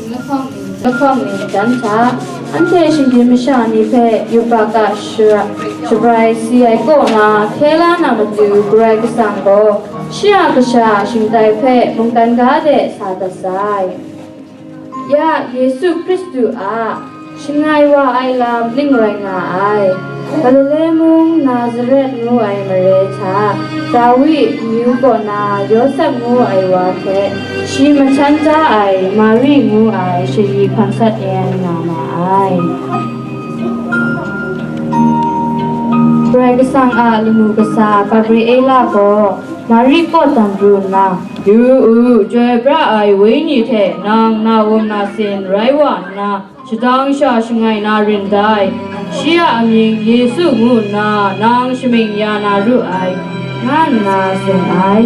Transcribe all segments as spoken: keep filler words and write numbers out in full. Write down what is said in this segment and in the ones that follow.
Lahkawng ni, lahkawng ni jan hta, anhte shinggyim masha ni hpe yubak a shara, shabrai si ai kaw na hkye la na matu, Karai Kasang gaw shi a kasha a shingtai hpe mungkan ga de sa dat sai. Ya Yesu Hkristu a shangai wa ai lam ning rai nga ai. Galile mung Nazaret ngu ai mare hta, Dawi amyu kaw na Yawsep ngu ai wa hte shi mahtan da ai Mari ngu ai shayi hpang sat e ai nga ma ai. Karai Kasang a lamu kasa Gabriela gaw Mari kaw dan pru nna, "Yu u, chyoi pra ai Wenyi hte nang na wum na sin rai wa nna, shadang sha shangai na rin dai. Shi a amying Yesu ngu nna nang shaming ya na ru ai," nga nna tsun ai.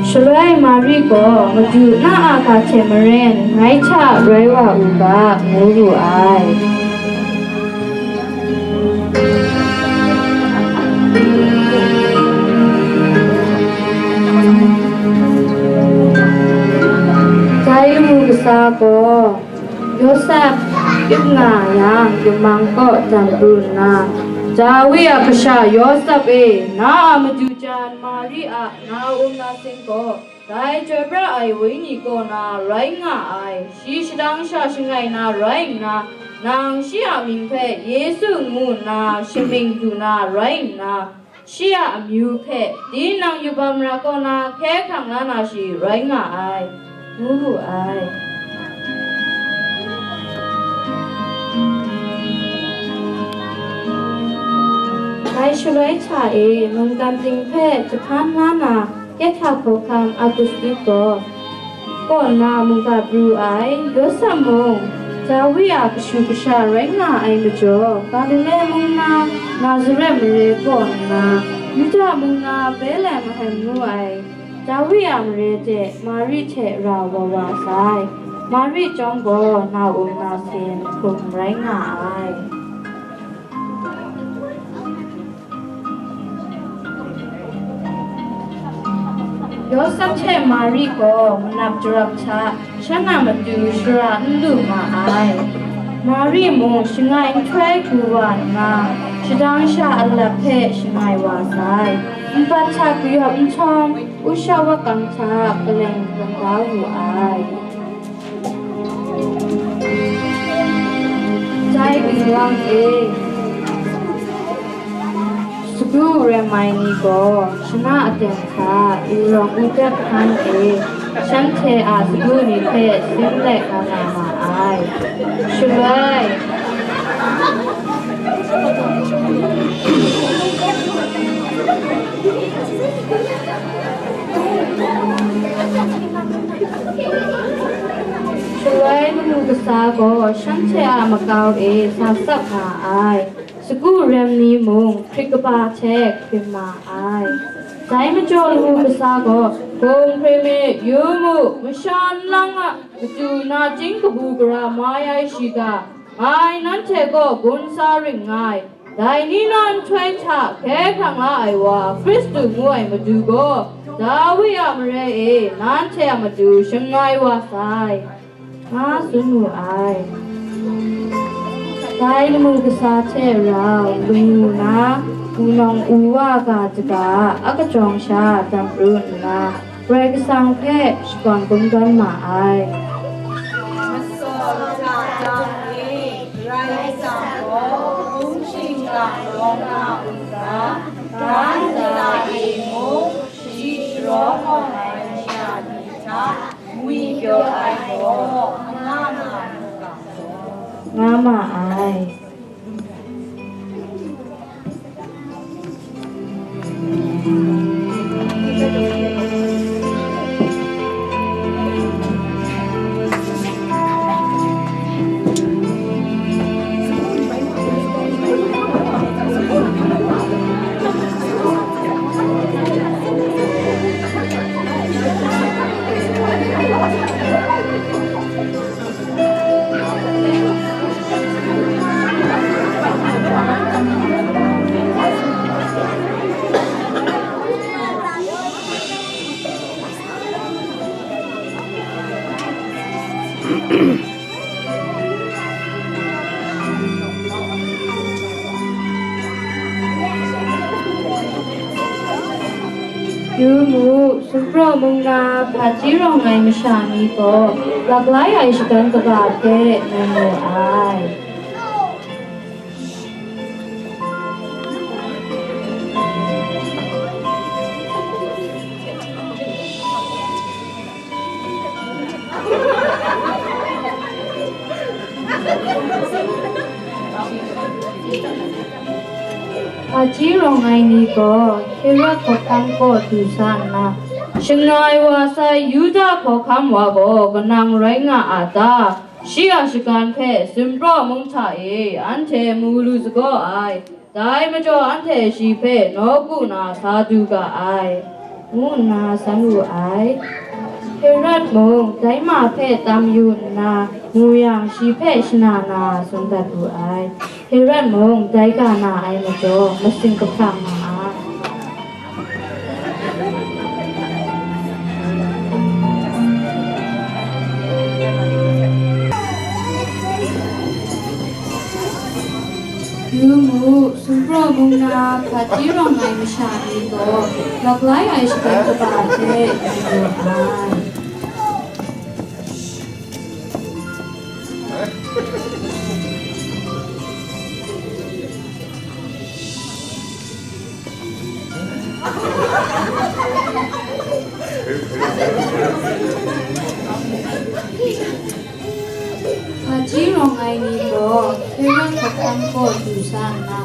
Shaloi Mari gaw, "Madu na a ga hte maren ngai hta rai wa u ga," ngu wu ai. Dai lamu kasa gaw Yawsep kyip nga yang, yamang kaw dan pru nna, "Dawi a kasha Yawsep e, na a madu jan Mari a na wum na sin gaw, dai chyoi pra ai Wenyi kaw na rai nga ai, shi shadang sha shangai na rai nna, nang shi a mying hpe Yesu ngu nna shaming du na rai nna, shi a amyu hpe tinang yubak mara kaw na hkye hkrang la na shi rai nga ai," ngu wu ai. Dai shaloi hta e, mungkan ting hpe jahpan la na, Kehta hkawhkam Augustus gaw, kaw nna mungga pru ai, Yawsep mung, Dawi a kashu kasha rai nga ai majaw, Galile mung na Nazaret mare kaw nna, Yuda mung na Betlehem ngu ai, Dawi a mare de Mari hte ra wa wa sai. Mari chyawm gaw na wum na sin hkum rai nga ai. Yawsep hte Mari gaw manap jarap hta, shan a matu shara n lu ma ai. Mari mung shangai nhtoi gu wa nna, shadang sha alap hpe shangai wa sai. Npat hta kayawp nhtawm, usha wakang hta kaleng kangga wu ai. Dai ginwang e, sagu rem ai ni gaw shana aten hta wudawng wudep hkan e, shanhte a sagu ni hpe sim let kau nga ma ai. Shaloi, Shaloi lamu kasa gaw shanhte a makau e sa tsap nga ai. Sagu rem ni mung hkrit kaba hte hkrim ma ai. Dai majaw lamu kasa gaw, "Hkum hkrim e, yu mu, masha nlang a matu nachying kabu gara mai ai shiga, ngai nanhte kaw gun sa ring nngai. Dai ni na nhtoi hta hkye hkrang la ai wa Hkristu ngu ai Madu gaw, Dawi a mare e nanhte a matu shangai wa sai," nga tsun wu ai. Dai lamu kasa hte rau, lamu na, wunawng uwa ga daga a kajawng sha dan pru nna, Karai Kasang hpe shakawn kungdawn ma ai. Masaw hta jang e, Karai Kasang gaw hpung shingkang rawng nga u ga, ga nta e mung shi sharawng awng ai masha ni hta ngwi pyaw ai gaw, nga nga u ga, nga ma ai. Yu mu, Sumpraw mung na Hpaji rawng ai masha ni gaw, laklai ai shatan kaba hpe mu mu ai. Hpaji rawng ai ni gaw Herod hkawhkam kaw du sa nna, "Shangai wa sai Yuda hkawhkam wa gaw kanang rai nga a ta? Shi a shagan hpe Sumpraw mung hta e anhte mu lu sagaw ai. Dai majaw anhte shi hpe nawku na sa du ga ai," ngu nna san wu ai. Herod mung dai ma hpe tam yu nna, mu yang, shi hpe shana na sung dat wu ai. Herod mung dai ga na ai majaw, masing kahpra nga ai. Yu mu, Sumpraw mung na Hpaji rawng ai masha ni gaw, laklai ai shatan kaba hte mu mu ai. Hpaji rawng ai ni gaw Herod hkawhkam kaw du sa nna,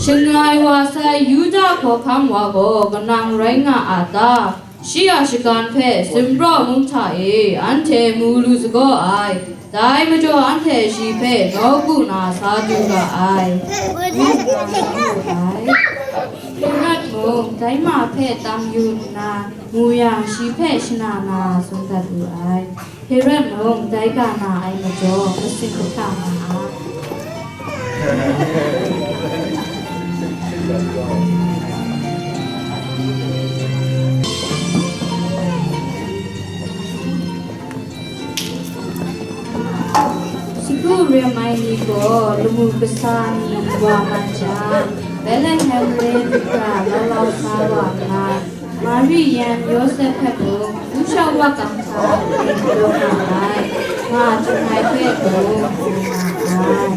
"Shangai wa sai Yuda hkawhkam wa gaw kanang rai nga a ta? Shi a shagan hpe Sumpraw mung hta e anhte mu lu sagaw ai. Dai majaw anhte shi hpe nawku na sa du ga ai," ngu nna san wu ai. Herod mung dai ma hpe tam yu nna, mu yang, shi hpe shana na sung dat wu ai. Herod mung dai ga na ai majaw, masing kahpra nga ai. Sagu rem ai ni gaw lamu kasa ni wa mat jang, Betlehem mare du hkra lau lau sa wa nna, Mari yan Yawsep hpe mung, nsha wa kang hta ning jaw nga ai, nga jung ai hpe mung, mu nga ai.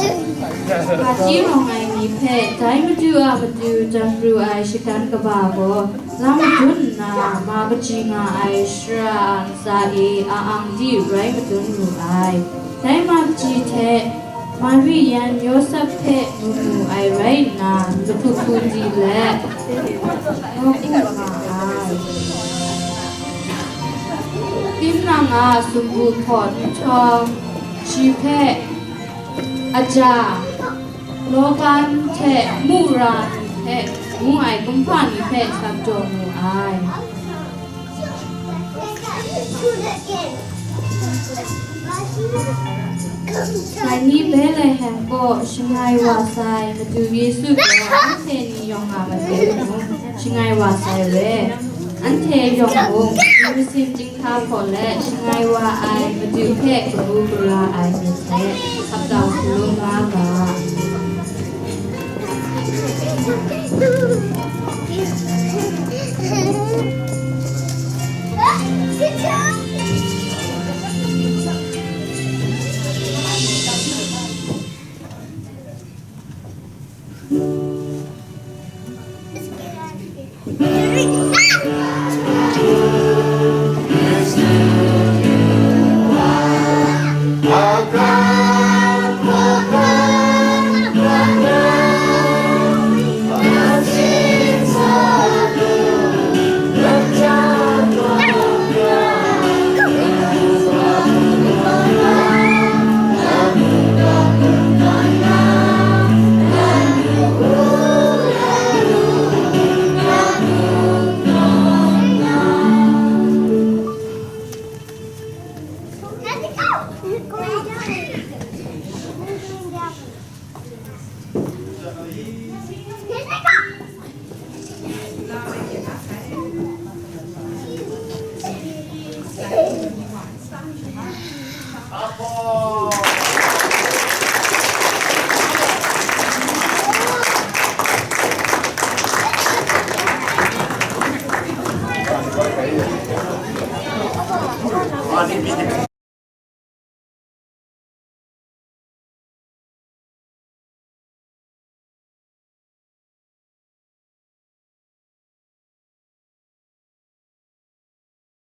Hpaji rawng ai ni hpe dai Madu a matu jan pru ai shatan kaba gaw, la madun nna, ma kaji nga ai shara a ntsa e a ang di rai madun wu ai. Dai ma kaji hte Mari yan Yawsep hpe mu mu ai rai nna, lahput hku di let, nawku nga ai. Tinang a sumpu hkaw nhtawm, shi hpe aja, Logan hte mura ni hpe ngu ai kumhpa ni hpe sa jaw mu ai. Dai ni Betlehem kaw shangai wa sai Madu Yesu gaw anhte ni yawng nga matu mung shangai wa sai re. Anhte yawng mung, ni masin chyinghka hkaw let shangai wa ai Madu hpe kabu gara ai myit hte, hkap dau hkalum nga ga.